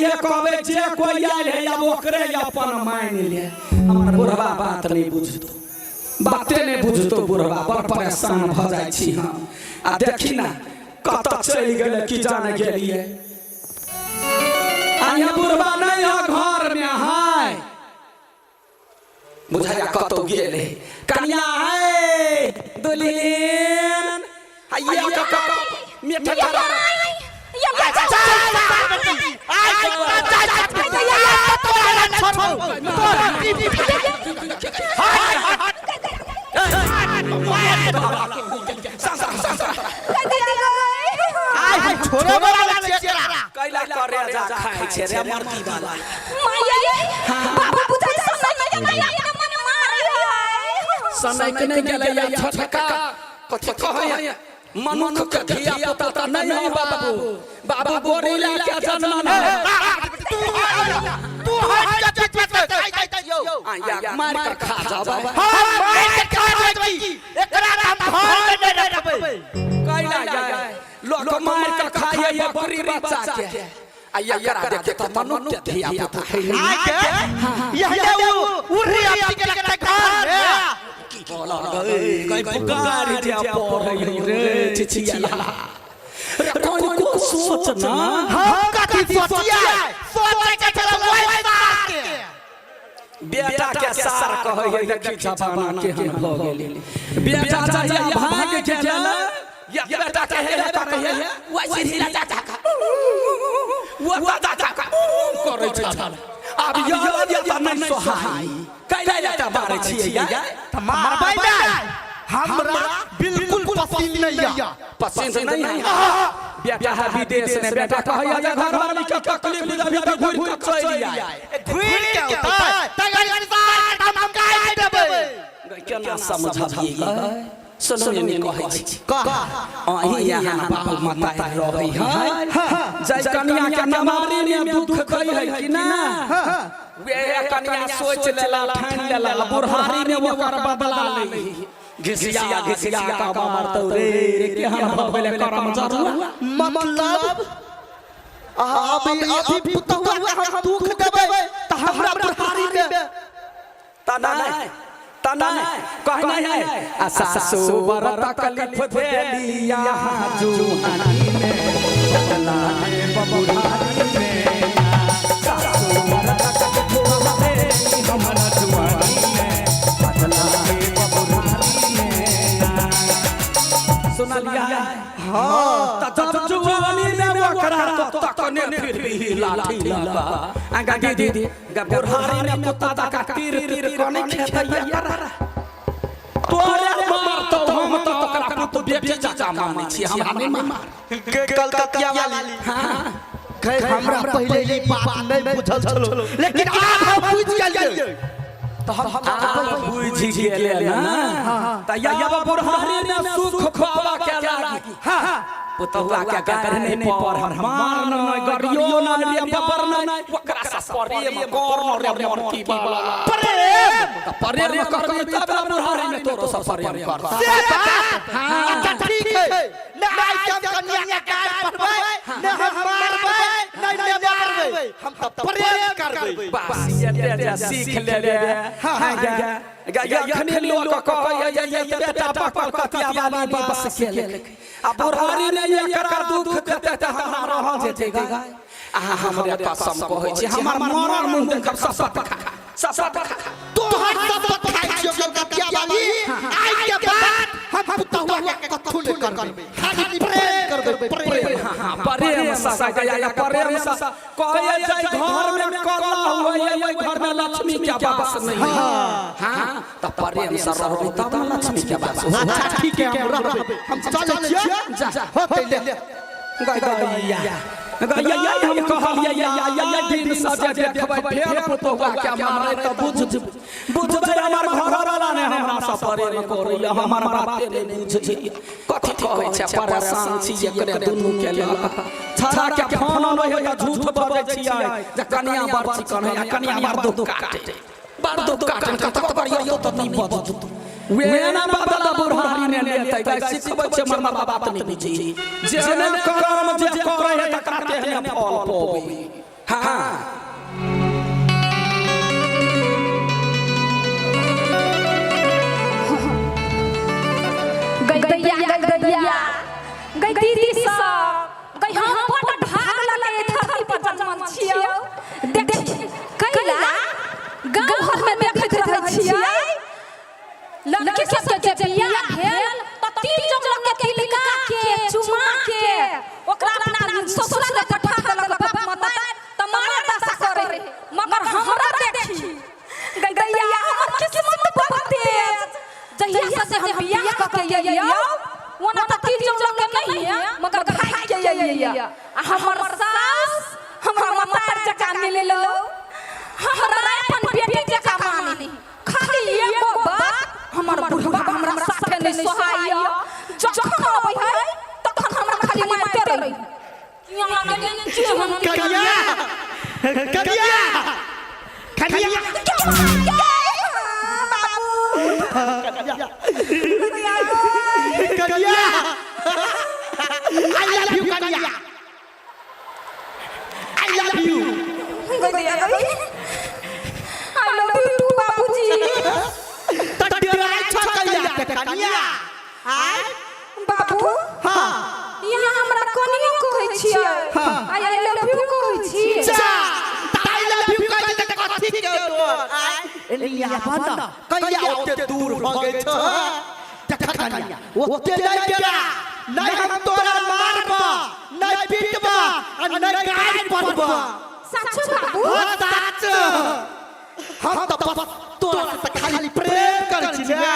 इहे कहबै जे कोई आयल है आब ओकरे अपन मानि ले। हमर बुढ़वा बात नहि बुझतो, बाते नहि बुझतो बुढ़वा, बड़ परेशान भऽ जाइ छी हम। आ देखी ना कतऽ चलि गेलै की जाने गेलियै। आ यहाँ बुढ़वा नहि है घर में है, बुझाया कतौ गेल है। कनिया है दुल्हन आइया कका मीठा करा। छोड़े वाला नहि छियै एकरा। कैला करे जा खाइ छै रे मर्दी वाला। सनक नहि गेलै या छोटका कथी कहै है मनुख के धिया पुता त नहीं है बाबू, बाबू गोरिल्ला के जन्म है। तू हट जा बीच में यौ। आ या मार के खा जा बाबा। हम मार के खा जेबै की? एकरा हम घर में नहि रखबै। कैला जाय लोक मार के खाइए ये बकरी बच्चा के, आ एकरा देखे त मनुख के धिया पुता है। आइ के यह उ उड़ी आपकी के लगता घर में। गई पुकार जे पड़ै रे चिचिया रे, कोई को सोचना। हम कथी सोचिए? सोचे के चलो वही सार के। बेटा के सार कहै है, देखी जमाना केहन भऽ गेलै। बेटा जहिया भागि गेलै या बेटा के हे करे है वैसे हिला चाचा का वो चाचा का करै छल। आब यो ये त नहि सोहाई, कैला त मारै छियै या? त मारबै नहि, हमरा बिल्कुल पसंद नहीं है। पसंद नहीं है। बेटा है विदेश में, बेटा कहैया जे घरवाली के तकलीफ अभी तक घुरि कऽ चलि आय। घुरि के औतै तकर सार हम काटि देबै। केना समझबियै गै? सुनू ने कहै छी। कह। अहीं यहाँ बाबू माता रहै है, जै कनिया के नमारी में दुख दै है कि ना, वे कनिया सोच लेला ठानि लेला बुढ़ारी में ओकर बदला लै। घिसिया घिसिया का मारतौ रे रे, केहन भऽ गेलै करम जरुआ। मतलब अभी अभी पुतहुआ के हम दुख देबै त हमरा बुढ़ारी में तना तना कहना है आ सासु बर तकलीफ देली यहाँ जुहानी में, बदला में बुढ़ारी में। सासु बर तकलीफ देली हमरा जुहानी में, बदला में बुढ़ारी में। सुनलिया? हाँ। त जब जुआनी में ओकरा तो तकने फिर भी लाठी लगा आगा दीदी, बुढ़ारी में कुत्ता जका तीर तीर कने खेतै एकरा। तोरे मारतौ हम त तकरा पुत बेटी चाचा मानै छी, हमरा नहि मार। के कलकतिया वाली। हाँ। के हमरा पहिले ई बात नहि बुझल छलो, लेकिन आब हम बुझि गेलियै। तऽ हम आब बुझि गेलै ना तऽ या बुढ़ारी में सुख पावा के लागी। पुतहुआ के गारि नहि पढ़, मार नहि, गरियो नहि रे, बबर नहि, ओकरा से प्रेम कर न रे मरती वाला। प्रेम तऽ प्रेम करबी तब ना बुढ़ारी में तोरो से प्रेम करता। से बात। अच्छा ठीक है, ने आइ के हम कनिया के गारि पढ़बै, ने हम मारबै, ने ने मारबै, हम तऽ प्रेम करबै। बस एते जे सीख लेले। हाँ अखनी लोक कहैया जे ये बेटा पकड़ कतिया वाली बस केलक, आ बुढ़ारी ने एकरा दुख देतै तऽ हमरा रहल जेतै गाय? अहाँ हमरे कसम कहै छी, हमर मरल मुँह देखब, सपत खा, सपत खा। तोहर शपथ खाइ छियौ कलकतिया वाली, आइ के बाद हम पुतहुआ के कथू नहि करबै, खाली प्रेम करबै, प्रेम। हाँ, प्रेम सा गया, प्रेम सा कहै जाय घर में कला हुआ ओहि घर में लक्ष्मी के वास नहीं है। हाँ त प्रेम से रहबै तब ना लक्ष्मी के वास होतै। अच्छा ठीक है, हम रहबै, हम चलै छियै। जा। होतै ले। गैया गैया, हम कहलियै या या दिन सजे देखबै फेर पुतहुआ के मारै त बुझ बुझबै हमर घर वाला ने हमरा से प्रेम करैया, हमर बाते नहि बुझैया। कथी कहै छै? परेशान छी एकरे दुनू के लऽ कऽ। छड़ा के फोन अबै है तऽ झूठ बजै छियै जे कनिया बड़ चिकन है, कनिया बड़ दुख काटे, बड़ दुख काटे, कतको करियौ तऽ नहि बजतौ। वे ना बदला बुढ़ारी ने लेतै गाय, सिखबै छै मर बाबा बात नहि बुझी। जेहने कर्म जे करै है तकरा तेहने फल पबै। हाँ। में लेलो हमरा अपन बेटी जकाँ मानी खाली एगो बात हमर बुढ़वा हमरा साथे नहीं सोहाइया जखन अबै है तखन हमरा खाली मारिते रही यहाँ गेलियै छी हम कनिया कनिया कनिया बाबू कनिया I love you कनिया I love you I love you too बाबूजी त डराइ छ कनिया के कनिया आय बाबू हां यहाँ हमरा कनियो कहै छियै हाँ। I love you कहै छियै जा I love you कहि त कथी के डर आय एलिया बन कनिया ओते दूर भ गेल छ देख कनिया ओते नहि डरा नहि हम तोरा मारब नहि पीटब आ नहि गारि पड़ब साचो बाबू हाँ साच हम तऽ बस तोरा से तऽ खाली प्रेम करै छी ने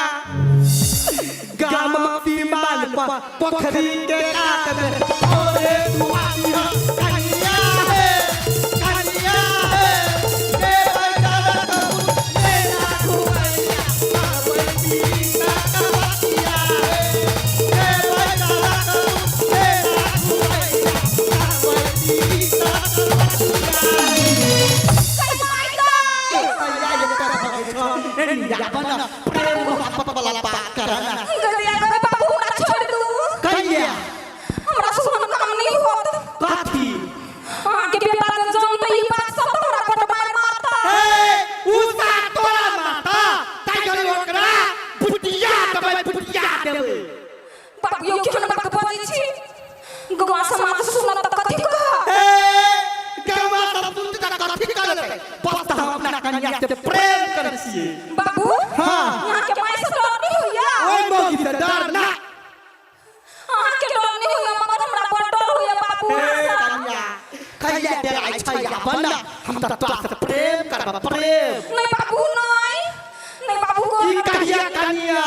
गामक विमान पर पोखरी के कात में ओरे दुआरी हम कनिया हे कनिया हे के बैठल कबू मेरा घुमैया आबै बीना कबतिया हे के बैठल कबू मेरा घुमैया आबै बीना कबतिया प्रेम मोहब्बत वाला बात करना गलिया गए बाबू हमरा छोड़ दू कहिया हमरा सुन काम नहीं होत कथी अहाँ के बेटा जब जानते ई बात सब हमरा बड़ मार मारता ए उसा तोरा माता ताई गली ओकरा बुटिया देबै बुटिया देबै बाबू यो केहन बात बजै छी गवा समाज सुनत त कथी कहत ए गवा सब सुनते त कथी करतै बस त हम अपना कन्या से प्रेम करै छियै बाबू हाँ। यहाँ के माय से डर नहीं होइया ओइ मौगी से डर ना अहाँ के डर नहीं होइया मगर हमरा बड़ डर होइया बाबू ए कन्या कहिया डराइ छै अपन हम त तोरा से प्रेम करब प्रेम नहीं बाबू नहीं नहीं बाबू की को कहिया कन्या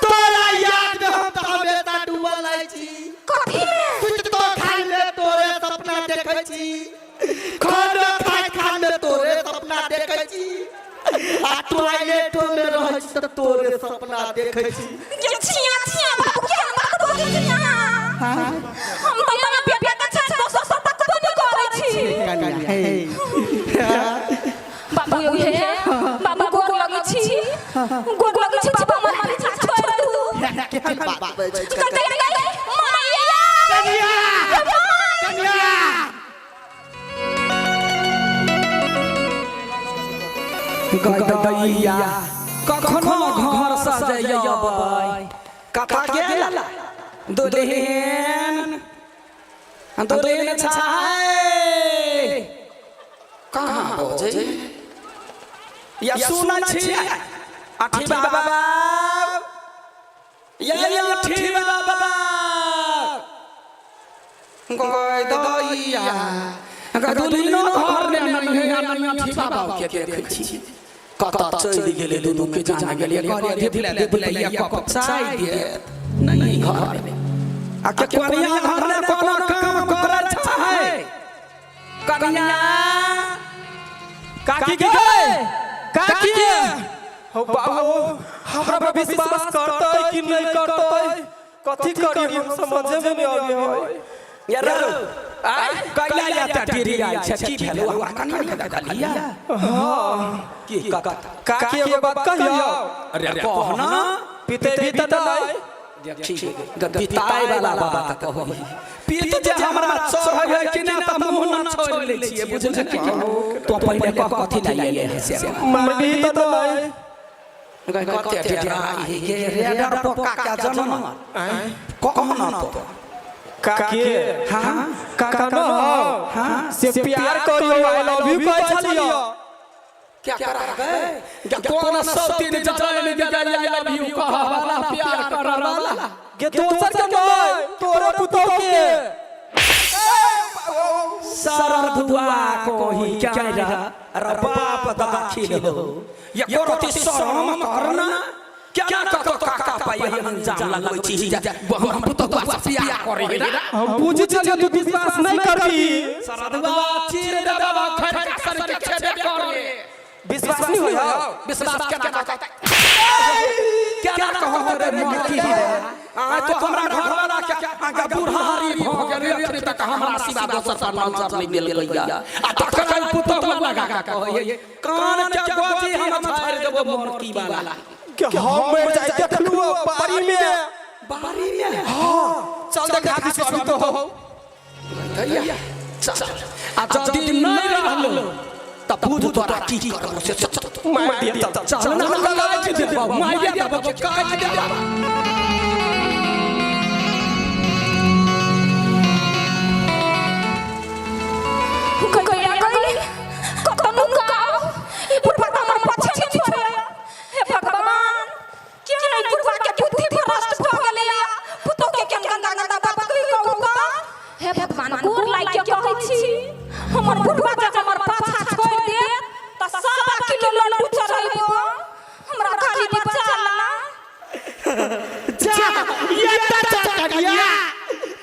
तोरा याद में हम त हमेशा डूबल रहै छी कथी में सुततो खाइ में तोरे सपना देखै छी खाना खाइ खाइ में तोरे सपना देखै छी आ टॉयलेटो में रहै छी तऽ तोरे सपना देखै छी ये छिया छिया बाबू के हम बात बोलै छी यहाँ हम तऽ अपना बेटा के छाछ दोसर सब तक नहीं करै छी बाबू यो हे बाबू गोर लगै छी गोर लगै छी बाबू हमर पीछा छोड़ दू केहन बात बजै छै गई गई मैया कन्या कन्या गदैया कखनो घर सजैबै कथा गेल दुल्हन दुल्हन छै कहाँ बजै या सुनै छियै अठी बाबा या अठी बाबा गय दैया दुल्हनो घर ने नहीं है नहीं अठी बाबा के देखै छी कतऽ चलि गेलै दुनू के जाना गेलियै घरे धिपले धिपले या कप चाय देत नहीं घर में आ के कनिया घर ने कोनो काम करै छै कनिया काकी गए काकी हो बाबू हमरा पर विश्वास करतै कि नहीं करतै कथी करी हम समझे में नहीं आबे है यार आय कैला या त टेरी आयल छै की भेलो हमरा कनिया के देखलिया की कथा काकी एगो बात कहियो अरे कहना पीते भी त नहीं देखी पिताई वाला बात कहू पीत जे हमरा चढ़ै है कि ना त मुंह ना छोड़ लै छियै बुझल कि तो पहिले कह कथी लाई ले है से मरबी त नहीं कते डेराई हे गे रे डर पोका के जनम कहना तो काकी हां काका न हो हां से प्यार करियो I love you कहै छलियो क्या करा गए कोन सब तीन जरा ने दे I love you कह वाला प्यार कर वाला गे दोसर के नहीं तोरे पुतोह के सरधुआ कोही क्या रहा अरे बाप दाखिल हो ये करती शर्म करना क्या कतो काका पाई हम जान लगबै छी हम पुतहुआ से प्यार करे हम बुझ छलियो तू विश्वास नहीं करबी सरधुआ चीर देबा खट होय हो विश्वास केना कहतै केना कहत रे मरकी आ तो हमरा घर वाला के आगा बुढ़ारी भ गेल अखनी तक हमरा सिवा दोसर पर नजर नहीं देल गइया आ तखन पुतहु लगा के कहै कान के गोजी हम छाड़ि देबो मरकी वाला के हम मर जाय देखलू बारी में। बारी में चल देखा दिसो अभी तो हो। भैया चल आ जदि नहीं रहलो त बुझ तोरा की करबो से चल। मार दिया चल। चल ना काटि देबो मारिया देबो काटि देबो। गैया गई कतनो गाओ ई बुढ़वा त हमर पाछे नहीं छोड़ैया। हे भगवान, क्यों नहीं बुढ़वा के बुद्धि भ्रष्ट भ गेलैया? पुतोह के केहन गंदा गंदा बात कहि कहू त। हे भगवान, गोर लागि के कहै छी, हमर बुढ़वा जे हमर पाछा छोड़ि देत त 1.25 किलो लड्डू चढ़ैबो। हमरा खाली बचा ला। जा ये त जा कनिया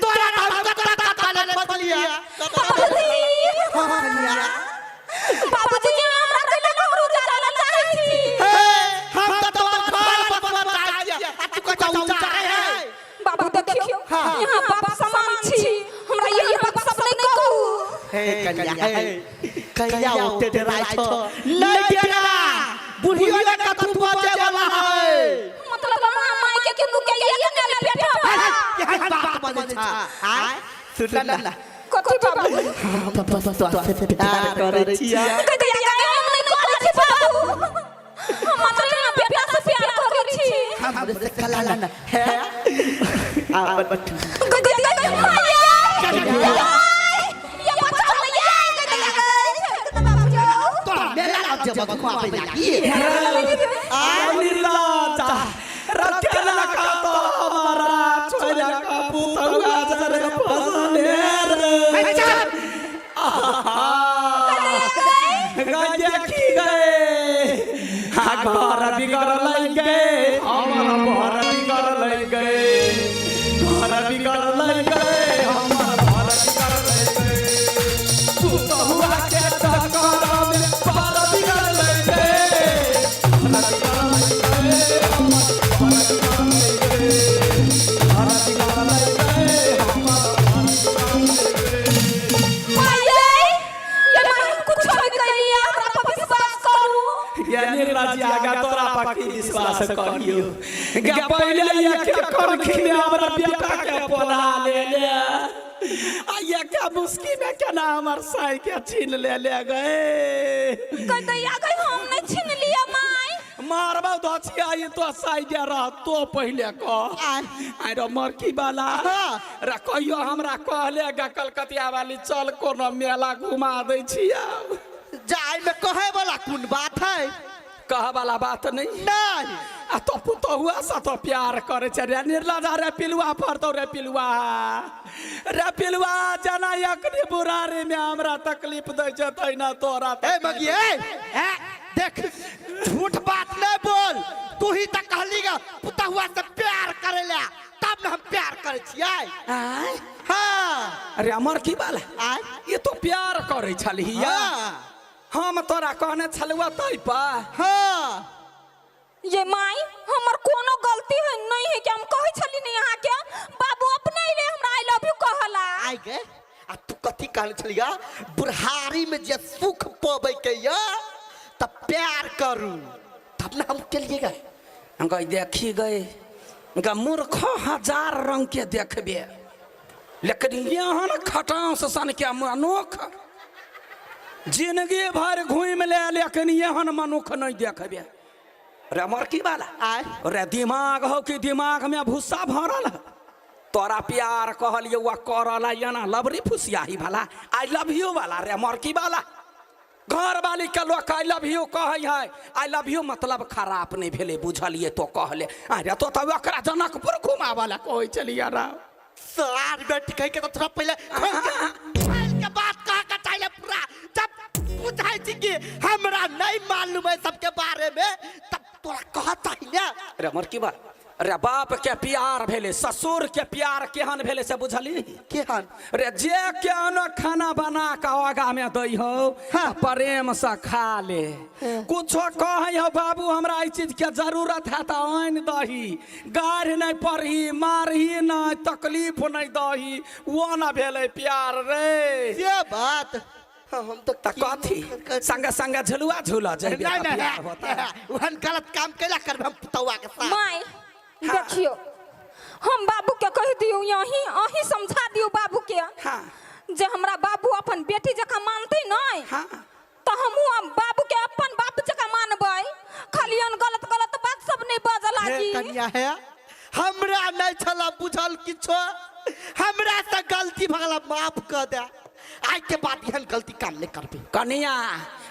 तोरा नाम कता कता ले बदलिया। बाबूजी, हां कनिया। बाबूजी हमरा कैला ककरो जाय ला चाहै छी। हे हम त तोर घर बसवा चाहै छियै आ तू कतौ चाहै है। बाबू देखियो, यहाँ बाप समान छी, हमरा ये बात सब नहीं कहू। हे कनिया हे कनिया ओते डराइ छो नहीं डरा बुढ़ियो ने कथू बजे वाला है। मतलब हमरा माय के केनु के ये के पेट भरा। केहन बात बजै छा आय सुन ना। कथी बाबू? हम त तोरा से प्यार करै छियै। कहिया कहिया हम नहीं करै छी बाबू, हम मात्र यहाँ बेटा से प्यार करै छी। हमरे से कला ना है आ बट्टू। कहिया कहिया माया ये बच्चा ये कहिया कहिया बाबू जाओ। तोरा मेला जब खुआबै लागी। आ निर्लाजा रखेला का तो हमारा छोरा का पुतहुआ जरे फसले रे। आहा गए देखी गए हा घर बिगड़ लग गए हमर घर बिगड़ लग गए घर बिगड़ लग गए हमर घर बिगड़ लग गए पुतहुआ के चक्कर में पर बिगड़ लग गए घर बिगड़ लग गए हमर घर बिगड़ लग गए घर बिगड़ लग गए हमर घर बिगड़ लग गए। माये ये माय कुछ भी कहिया हमरा पर विश्वास करू। ये निर्लज आगा तोरा पर की विश्वास करियो गे पहले ये के करखी में हमरा बेटा के पोला ले ले आ ये के मुस्की में केना हमर साई के छीन ले ले गए। कहिया गई हम नहीं छीन लिया माय। मारबा दछिया ये तो साई के रह तो पहले कह आइ रे मरकी वाला रे कहियो हमरा कहले गे कलकतिया वाली चल कोनो मेला घुमा दै छियै। जाय में कहे वाला कोन बात है? कहे वाला बात नहीं। नहीं। आ तो पुतहुआ से तो प्यार करे छै रे निर्लजा रे पिलुआ फरतौ रे पिलुआ रे पिलुआ जना अखनी बुढ़ारी में हमरा तकलीफ दै छै तहिना तोरा। ए मगी ए देख झूठ बात नहीं बोल, तू ही त कहली गा पुतहुआ से प्यार करेला तब न हम प्यार करै छियै। हाँ। अरे अमर की बाला आय ये तो प्यार करै छलही। हाँ। हम तोरा कहने छलुआ तै पर। हाँ। ये माई हमर कोनो गलती है नहीं है कि हम कहै छली नहीं अहाँ के बाबू अपने ले हमरा I love you कहला। आइ गे आ तू कथी कहने छलिया बुढ़ारी में जे सुख पबै के या त प्यार करू तब न हम केलिए गा। हम कह देखी गए गा मूर्ख हजार रंग के देखबे लेकिन एहन खटांस सन के मनुख जिंदगी भर घूमि ले लेकिन एहन मनुख नहीं देखबे। रे मरकी वाला आय रे दिमाग हो कि दिमाग में भूसा भरल है? तोरा प्यार कहलियो वा करला एना लबरी फुसियाही वाला I love you वाला रे मरकी वाला घर वाली के लोग I love you कहै है I love you मतलब खराब नहीं भेलै बुझलिए तो कहले। अरे तो तब ओकरा जनकपुर घुमाबऽ ला कहै छलियै रा। सार बेटी कह के तो थोड़ा पहले खोल के बात कह के चाहिए पूरा जब बुझाई छी कि हमरा नहीं मालूम है सबके बारे में तब तोरा कह चाहिए ना। रे मरकी वाला रे बाप के प्यार भेलै, ससुर के प्यार केहन भेलै से बुझली? केहन? रे जे केहनो खाना बना के आगा में दै हो, हाँ। प्रेम से खा ले। कुछो कहै हो बाबू हमरा ई चीज के जरूरत है तऽ आनि दही, गारि नहीं पड़ही, मारही नहीं, तकलीफ नहीं दही, वो न भेलै प्यार रे। से बात। हाँ, हम तो तऽ कथी संगे संगे झुलुआ झूला जइबे नहीं तऽ नहीं प्यार होतै। ओहन गलत काम कैला करब हम पुतौआ के साथ? माय देखियो, हम बाबू के कह दियो, यही अही समझा दियो बाबू के जे हमरा बाबू अपन बेटी जकाँ मानते नहीं तो हमहूँ अब बाबू के अपन बाप जकाँ मानबै। खाली अन गलत गलत बात सब नहीं बाजऽ हे लागी। कन्या है, हमरा नहीं छला बुझल किछो, हमरा से गलती भगला, माफ कर दे। आज के बाद एहन गलती काम नहीं करबे। कनिया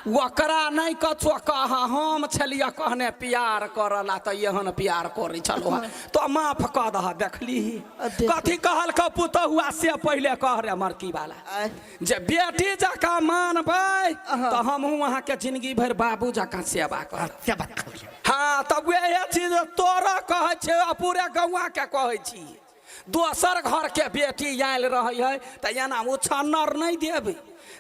ओकरा नहीं कछो कह, हम छलिए कहने प्यार करला तऽ एहन प्यार करै छलहुँ हँ, तो माफ कऽ दह। देखली देख। कथी कहलकौ पुतहुआ से पहिले कह रे मरकी वाला। आय। जे बेटी जकाँ मानबै तऽ हमहूँ अहाँके जिंदगी भरि बाबू जकाँ सेवा करब। से बात कहलियै। हाँ, तब वएह चीज तोरा कहै छै आ पूरे गौआके कहै छी। दोसर घरके बेटी आयल रहै है तऽ एना उछन्नर नहि देबै,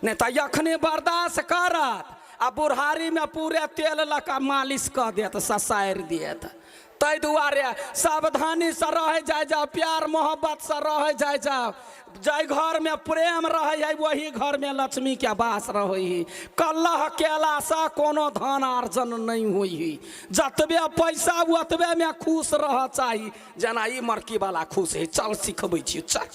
नहि तऽ एखने बर्दाश्त करत आ बुढ़ारीमे पूरे तेल लऽ कऽ मालिश कऽ देत, ससारि देत। ताहि दुआरे सावधानीसँ रहै जाइ जाउ, प्यार मोहब्बतसँ रहै जाइ जाउ। जाहि घरमे प्रेम रहै है वही घरमे लक्ष्मीके वास रहै है। कलह केलासँ कोनो धन अर्जन नहि होइ है। जतबे पैसा ओतबेमे खुश रह चाही, जेना ई मरकी वाला खुश है। चल सिखबै छी, चल।